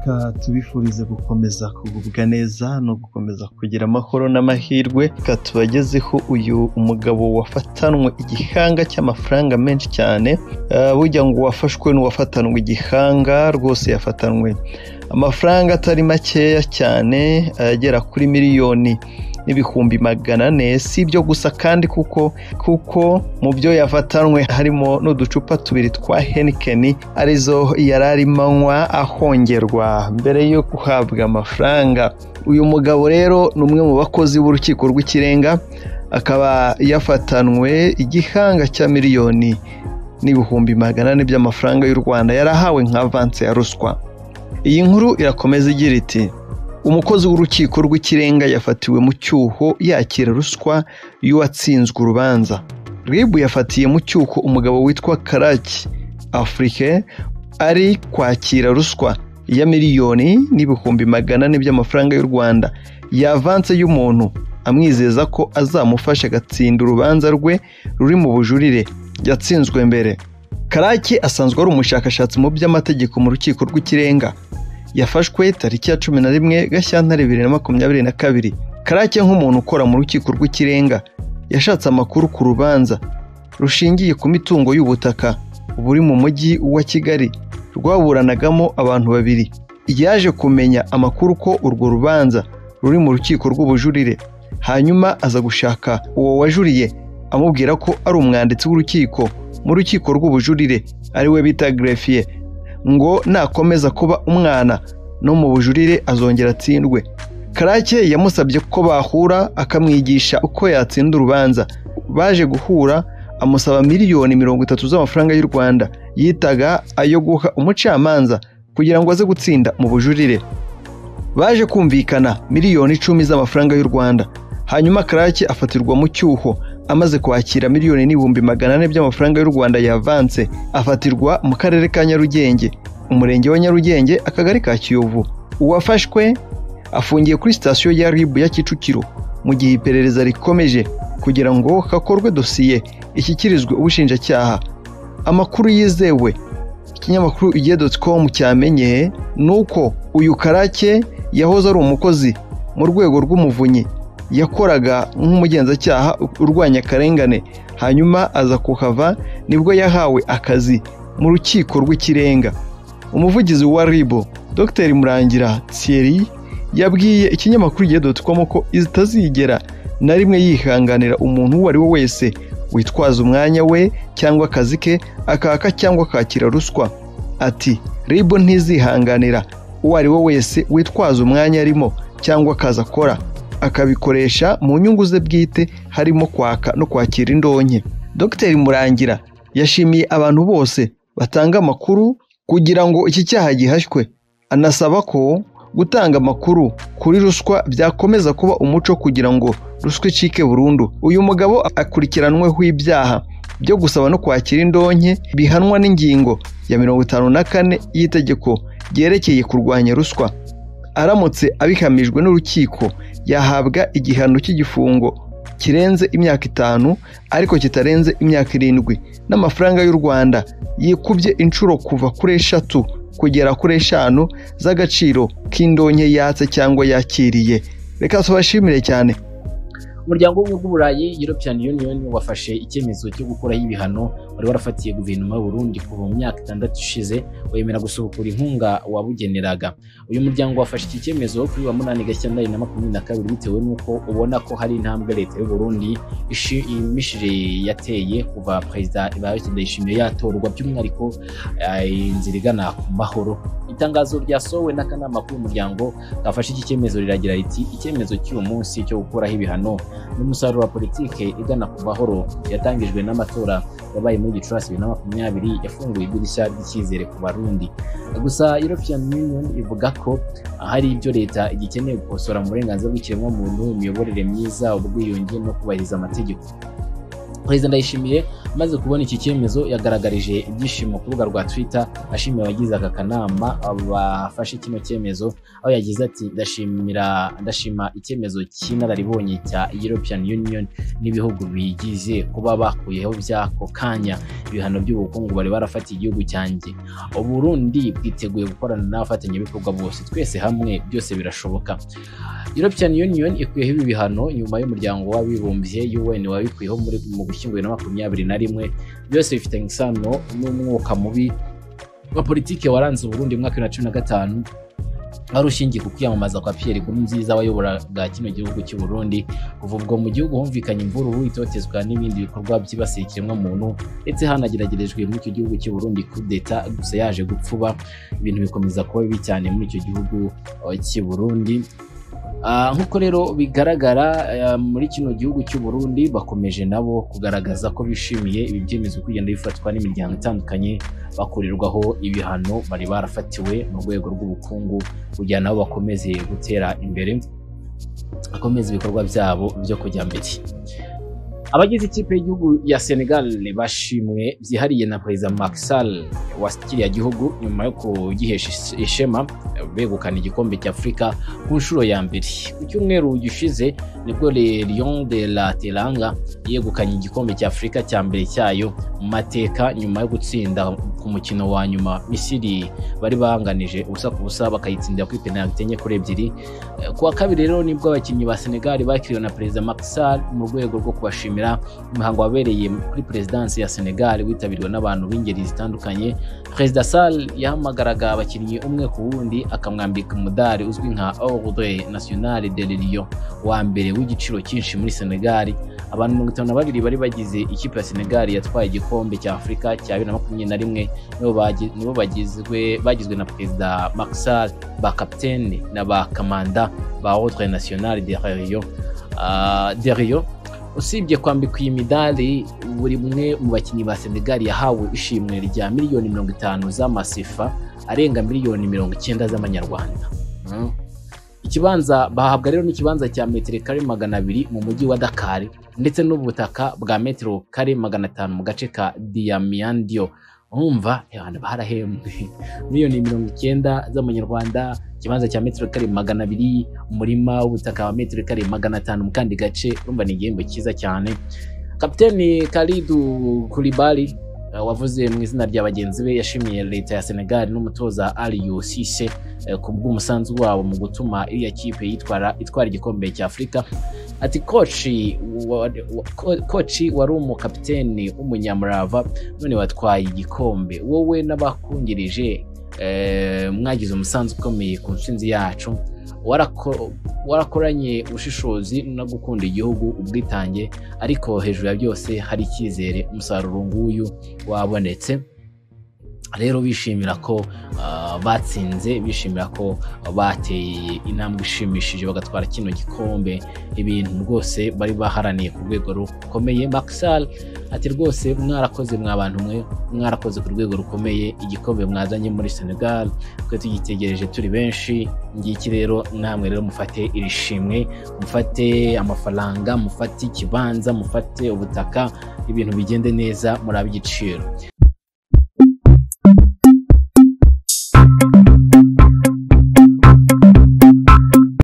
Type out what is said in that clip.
Reka tubifurize gukomeza kugubwa neza no gukomeza kugira amahoro n'amahirwe. Reka tubagezeho uyu umugabo wafatanwe igihanga cy'amafaranga menshi cyane. Burya ngo uwafashwe n'uwafatanwe igihanga, rwose yafatanwe amafaranga atari makeya cyane, agera kuri 1,400,000. Si ibyo gusa kandi, kuko mu byo yafatanwe harimo n'uducupa tubiri twa Heineken, arizo yari arimo anywa ahongerwa mbere yo guhabwa amafaranga. Uyu mugabo rero ni umwe mu bakozi b'urukiko rw'ikirenga, akaba yafatanwe igihanga cya 1,400,000 by'amafaranga y'u Rwanda yarahawe nka avanse ya ruswa. Iyi nkuru irakomeza igira iti: umukozi w'urukiko rw'ikirenga yafatiwe mu cyuho yakira ruswa y'uwatsinzwe urubanza. RIB yafatiye mu cyuho umugabo witwa Karaki Afrique ari kwakira ruswa ya 1,400,000 by'amafaranga y'u Rwanda ya avanse y'umuntu, amwizeza ko azamufasha agatsinda urubanza rwe ruri mu bujurire yatsinzwe mbere. Karaki asanzwe ari umushakashatsi mu by'amategeko mu rukiko rw'ikirenga. Yafashwe tariki ya 11 Gashyantare 2022. Karake nk'umuntu ukora mu rukiko rw'ikirenga yashatse amakuru ku rubanza rushingiye ku mitungo y'ubutaka buri mu mujyi wa Kigali rwaburanagamo abantu babiri. Yaje kumenya amakuru ko urwo rubanza ruri mu rukiko rw'ubujurire, hanyuma aza gushaka uwo wajuriye amubwira ko ari umwanditsi w'urukiko mu rukiko rw'ubujurire, ariwe bita greffier, ngo nakomeza kuba umwana no mu bujurire azongera atsindwe. Karake yamusabye ko bahura akamwigisha uko yatsinda urubanza. Baje guhura amusaba 30,000,000 z'amafaranga y'u Rwanda yitaga ayo guha umucamanza kugira ngo aze gutsinda mu bujurire. Baje kumvikana 10,000,000 z'amafaranga y'u Rwanda. Hanyuma Karake afatirwa mu cyuho amaze kwakira 1,400,000 by'amafaranga y'u Rwanda ya avanse, afatirwa mu karere ka Nyarugenge, umurenge wa Nyarugenge, akagari ka Kiyovu. Uwafashwe afungiye kuri sitasiyo ya RIB ya Kicukiro mu gihe iperereza rikomeje kugira ngo hakorwe dosiye ishyikirizwe ubushinjacyaha. Amakuru yizewe ikinyamakuru igihe.com cyamenye nuko uyu Karake yahoze ari umukozi mu rwego rw'umuvunyi, yakoraga nk'umugenzacyaha urwanya akarengane, hanyuma aza kuhava nibwo yahawe akazi mu rukiko rw'ikirenga. Umuvugizi wa RIB Dr Murangira Thierry yabwiye ikinyamakuru igihe.com ko itazigera na rimwe yihanganira umuntu uwo ari we wese witwaza umwanya we cyangwa akazi ke akaka cyangwa akakira ruswa. Ati: RIB ntizihanganira uwo ari we wese witwaza umwanya arimo cyangwa akazi akora akabikoresha mu nyungu ze bwite, harimo kwaka no kwakira indonke. Dr Murangira yashimiye abantu bose batanga amakuru kugira ngo iki cyaha gihashywe, anasaba ko gutanga amakuru kuri ruswa byakomeza kuba umuco kugira ngo ruswa icike burundu. Uyu mugabo akurikiranweho ibyaha byo gusaba no kwakira indonke bihanwa n'ingingo ya 54 y'itegeko ryerekeye kurwanya ruswa. Aramutse abihamijwe n'urukiko yahabwa igihano cy'igifungo kirenze imyaka 5 ariko kitarenze imyaka 7 n'amafaranga y'u Rwanda yikubye inshuro kuva kuri 3 kugera kuri 5 z'agaciro k'indonke yatse cyangwa yakiriye. Reka tubashimire cyane. Umuryango w'ubumwe bw'Uburayi European Union wafashe icyemezo cyo gukuraho ibihano wari warafatiye guverinoma y'u Burundi kuva mu myaka 6 ishize, wemera gusubukura inkunga wabugeneraga. Uyu muryango wafashe iki cyemezo kuri wa 8 Gashyantare 2022 bitewe n'uko ubona ko hari intambwe leta y'u Burundi ishimishije yateye kuva Perezida Evariste Ndayishimiye yatorwa, by'umwihariko inzira igana ku mahoro. Itangazo ryasohowe n'akanama k'uyu muryango gafashe iki cyemezo riragira riti: icyemezo cy'uyu munsi cyo gukuraho ibihano n'umusaruro wa politike igana ku mahoro yatangijwe n'amatora yabaye muri Gicurasi 2020 yafunguye idirishya ry'icyizere ku Barundi. Gusa European Union ivuga ko hari ibyo leta igikeneye gukosora mu burenganzira bw'ikiremwamuntu, imiyoborere myiza, ubwiyunge no kubahiriza amategeko. Perezida Ndayishimiye Amaze kubona iki cyemezo yagaragarije ibyishimo ku rubuga rwa Twitter, ashimira abagize aka kanama bafashe kino cyemezo, aho yagize ati ndashima icyemezo cy'inararibonye cya European Union n'ibihugu bigize kuba bakuyeho by'ako kanya ibihano by'ubukungu bari barafatiye igihugu cyanjye. Uburundi bwiteguye gukorana n'abafatanyabikorwa bose, twese hamwe byose birashoboka. European Union ikuyeho ibi bihano nyuma y'umuryango w'abibumbye UN wabikuyeho mu Gushyingo 2021. Byose bifitanye isano n'umwuka mubi wa politike waranze Uburundi mu mwaka wa 2015, wari ushingiye ku kwiyamamaza kwa Pierre Nkurunziza wayoboraga kino gihugu cy'u Burundi. Kuva ubwo mu gihugu humvikanye imvururu, itotezwa n'ibindi bikorwa byibasiye ikiremwamuntu, ndetse hanageragerejwe muri icyo gihugu cy'u Burundi coup d'etat, gusa yaje gupfuba, ibintu bikomeza kuba bibi cyane muri icyo gihugu cy'u Burundi. Nk'uko rero bigaragara, muri kino gihugu cy'u Burundi bakomeje nabo kugaragaza ko bishimiye ibi byemezo kugenda bifatwa n'imiryango itandukanye, bakurirwaho ibihano bari barafatiwe mu rwego rw'ubukungu, kugira nabo bakomeze gutera imbere, bakomeze ibikorwa byabo byo kujya mbere. Abagize ikipe y'igihugu ya Senegal bashimwe byihariye na Perezida Macky Sall wa kiriya gihugu nyuma yo kugihesha ishema begukana igikombe cya Afurika ku nshuro ya mbere. Ku cyumweru gishize nibwo Le Lion de la Teranga yegukanye igikombe cya Afurika cya mbere cyayo mu mateka, nyuma yo gutsinda ku mukino wa nyuma Misiri bari banganije 0-0, bakayitsindira kuri penaliti 4-2. Ku wa kabiri rero nibwo abakinnyi ba Senegal bakiriwe na Perezida Macky Sall mu rwego rwo kubashimira. Umuhango wabereye kuri perezidansi ya Senegal witabiriwe n'abantu b'ingeri zitandukanye. Perezida Sall yahamagaraga abakinnyi umwe ku wundi akamwambika umudari uzwi nka Ordre National de Lion, wa mbere w'igiciro cyinshi muri Senegal. Abantu 52 bari bagize ikipe ya Senegal yatwaye igikombe cya Afurika cya 2021 nibo bagizwe na Perezida Macky Sall, ba kapitene na ba kamanda ba Ordre National de Rio. Usibye kwambikwa iyi midali, buri umwe mu bakinnyi ba Senegal yahawe ishimwe rya miliyoni 50 z'amasifa, arenga miliyoni 90 z'amanyarwanda. Ikibanza bahabwa rero n'ikibanza cya metero kare 200 mu mujyi wa Dakar, ndetse n'ubutaka bwa metero kare 500 mu gace ka Diamniadio. Urumva abantu barahembwe miliyoni 90 z'amanyarwanda, ikibanza cya metero kare 200, umurima w'ubutaka wa metero kare 500 mu kandi gace. Urumva ni igihembo cyiza cyane. Kapiteni Kalidou Koulibaly wavuze mu izina rya bagenzi be yashimiye leta ya Senegal n'umutoza Aliou Cissé ku bw'umusanzu wabo mu gutuma iriya kipe itwara igikombe cya Afurika. Ati koci wari umukapiteni w'umunyamurava none watwaye igikombe, wowe n'abakungirije mwagize umusanzu ukomeye ku ntsinzi yacu, warakoranye ubushishozi no gukunda igihugu, ubwitange, ariko hejuru ya byose hari icyizere, umusaruro nguyu wabonetse. Rero bishimira ko batsinze, bishimira ko bateye intambwe ishimishije bagatwara kino gikombe, ibintu rwose bari baharaniye ku rwego rukomeye. Macky Sall ati rwose mwarakoze mwa bantu mwe, mwarakoze ku rwego rukomeye, igikombe mwazanye muri Senegal twe tugitegereje turi benshi, ngiki rero namwe rero mufate iri shimwe, mufate amafaranga, mufate ikibanza, mufate ubutaka, ibintu bigende neza, murabe igiciro.